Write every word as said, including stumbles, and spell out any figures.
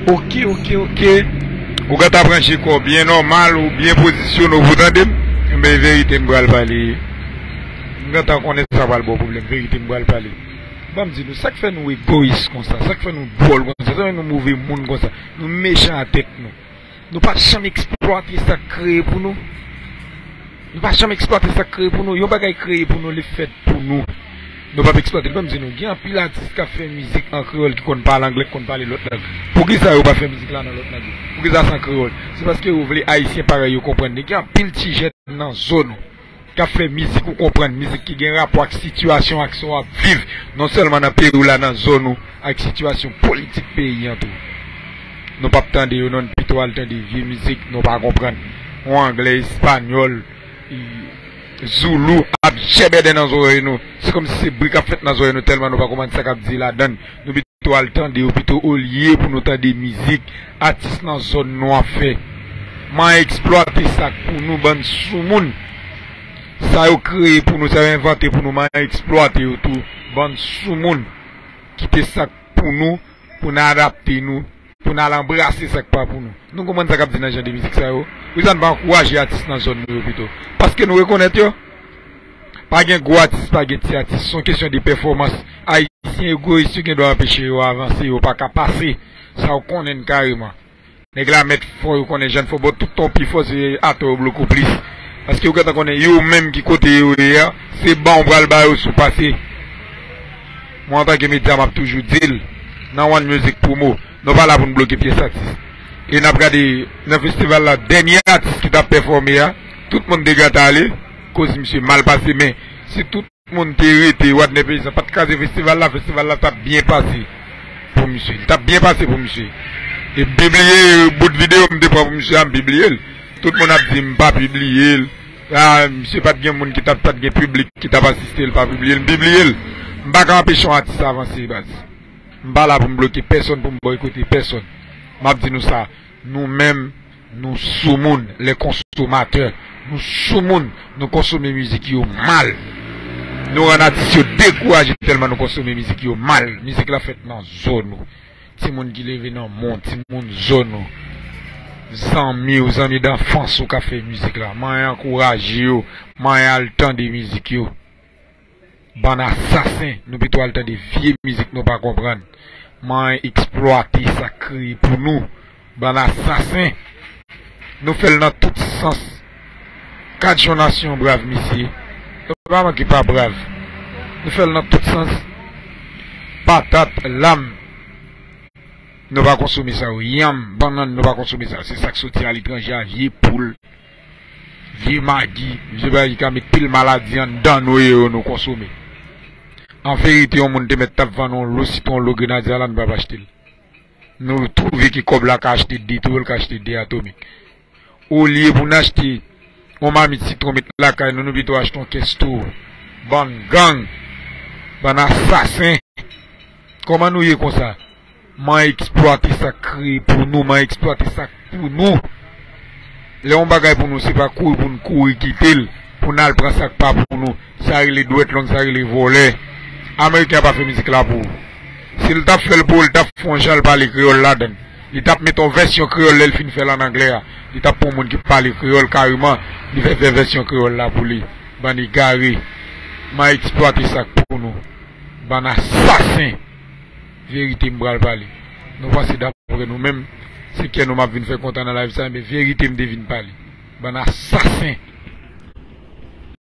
Ok, ok, ok. Ou gentan branche kò w byen nòmal, ou byen pozisyone w pou tande m. Enben, verite m pral pale. M gentan konnen sa pral ba w pwoblèm. Verite m pral pale. Ban m di nou, sa k fè nou egoyis konsa? Sa k fè nou dwòl konsa? Sa k fè nou move moun konsa? Nou mechan a tèt nou. Nou pa janm eksplwate sa k kreye pou nou. Nou pa janm eksplwate sa k kreye pou nou. Yon bagay kreye pou nou, li fèt pou nou. Nou p ap eksplwate l. Ban m di nou, gen anpil atis k ap fè mizik an kreyòl ki konn pale anglè, ki konn pale lòt lang. Poukisa yo pa fè mizik la nan lòt lang yo? Poukisa se an kreyòl? Se paske yo vle Ayisyen parèy yo konprann li. Gen anpil ti jèn nan zòn ou k ap fè mizik ou konprann, mizik ki gen rapò ak sitiyasyon, ak sa w ap viv, non sèlman nan peyi w la, nan zòn ou, ak sitiyasyon politik peyi an tou. Nou p ap tande yo non, n pito al tande vye mizik nou pa konprann. Yon anglè, espanyòl, zoulou ap jèbèdè nan zòrèy nou. Se kòmsi se bri k ap fèt nan zòrèy nou tèlman nou pa konprann sa k ap di ladan l. Nou pito al tande yo pito olye pou nou tande mizik atis nan zòn nou ap fè. M a eksplwate sa k pou nou, bann soumoun. Sa yo kreye pou nou, sa yo envante pou nou, m a eksplwate yo tou, bann soumoun. Kite sa k pou nou, pou n adapte nou, pou n al anbrase sa k pa pou nou. Nou konprann sa k ap di nan jan de mizik sa yo? Poukisa n pa ankouraje atis nan zòn nou yo pito? Paske nou rekonèt yo. Pa gen gwo atis, pa gen ti atis. Se yon kesyon de pèfòmans. Ayisyen egoyis, yo gen dwa anpeche yo avanse, yo pa ka pase. Sa w konnen n kareman. Nèg la mèt fò, yo konnen jan n fò, bon, tout tan w pi fò, se atò yo bloke w plis. Paske yo gentan konnen yo menm ki kote yo ye a, se ban w pral ba yo si w pase. Mwen, antanke medya, m ap toujou di l, nan One Music Promo, nou pa la pou n bloke pyès atis. E n ap gade nan festival la, dènye atis ki t ap pèfòme a, tout moun te gentan ale, koz misye mal pase, men si tout moun te rete, Wadner Peyizan pa t kraze festival la, festival la t ap byen pase pou misye. Li t ap byen pase pou misye. E m pibliye bout videyo m te pran pou misye a, m pibliye l. Tout moun ap di m pa pibliye l. A, misye pa t gen moun ki t ap, pa t gen piblik ki t ap asiste l, pa pibliye l, m pibliye l. M pa ka anpeche yon atis avanse, baz. M pa la pou m bloke pèsonn, pou m bòykote pèsonn. M ap di nou sa, nou menm, nou soumoun, les consommateurs. Nou soumoun, nou konsome mizik yo mal. Nou rann atis yo dekouraje tèlman nou konsome mizik yo mal. Mizik la fèt nan zòn ou. Timoun ki leve nan mòn, timoun zòn ou. Zanmi ou, zanmi danfans ou k ap fè mizik la. M a ankouraje yo, m a al tande mizik yo. Bann asasen, nou pito al tande vye mizik nou pa konprann. M a eksplwate sa k kreye pou nou. Bann asasen. Nou fè l nan tout sans. Kat Jon Nasyon, brav misye. Nou pa manke pa brav. Nou fè l nan tout sans. Patat, lam. Nou pa konsome sa yo. Yanm, bannann, nou pa konsome sa yo. Se sa k soti aletranje a, vye poul, vye magi, vye bagay ki ka met pil maladi anndan nou e yo nou konsome. An verite, yon moun te mèt t ap vann yon lo sitwon, yon lo grenadya la, nou p ap achte l. Nou twouve ke kòb la ka achte de tou, l ka achte de atomik. Olye pou n achte yon mamit sitwon met lakay nou, nou pito achte yon kès tou. Bann gang, bann asasen. Kòman nou ye konsa? M a eksplwate sa k kreye pou nou, m a eksplwate sa k pou nou. Lè yon bagay pou nou, se pa kouri pou n kouri kite l, pou n al pran sa k pa pou nou. Sa rele dwèt long, sa rele vòlè. Ameriken an pa fè mizik la pou ou. Si l t ap fè l pou ou, li t ap fè yon jan l pale kreyòl ladan l. Li t ap met yon vèsyon kreyòl lè l fin fè l ann anglè a. Li t ap pran yon moun ki pale kreyòl kareman, li fè, fè vèsyon kreyòl la pou li. Bann egare. M a eksplwate sa k pou nou. Bann asasen. Verite m pral pale. Nou panse daprè nou menm, se kè nou m ap vin fè kontan nan live sa, men verite m te vin pale. Bann asasen.